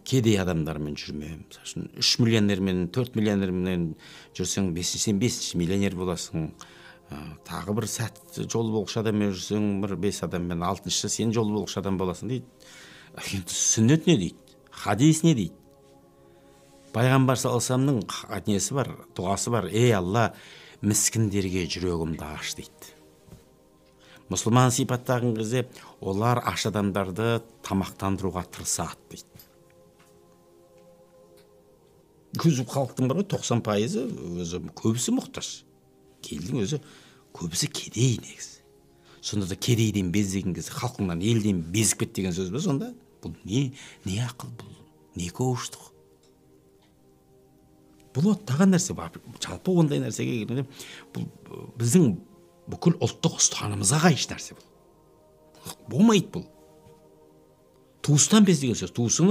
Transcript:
Кедей адамдармен жүрме. Мысалы үшін, 3 миллионермен, 4 миллионермен жүрсең, сен 5 миллионер боласың. Тағы бір сәт жол болғыш адаммен жүрсең, бір 5 адаммен, 6-шы сен жол болғыш адам боласың дейді. Енді сүннет не дейді? Хадис не дейді? Пайғамбар саллаллаху алейхи вассаламның несі бар, дұғасы бар. Ей Алла, міскіндерге жүрегімді аш дейді. Мұсылман сипаттаған кезде олар аш адамдарды тамақтандыруға тырысады дейді. Көзі халықтың бар ғой, 90% өзі көбісі мұқтаж. Елдің өзі көбісі кедей негізі. Сонда да кедейден безген кезде халқыңнан, елден безіп кет деген сөз бе сонда? Бұл не, не ақыл, бұл не көуіштік? Бұл оттаған нәрсе бар. Жалпы ондай нәрсеге келгенде бұл біздің бүкіл ұлттық ұстанымымызға қайшы нәрсе бұл. Болмайды бұл. Туыстан без деген сөз. Туысыңның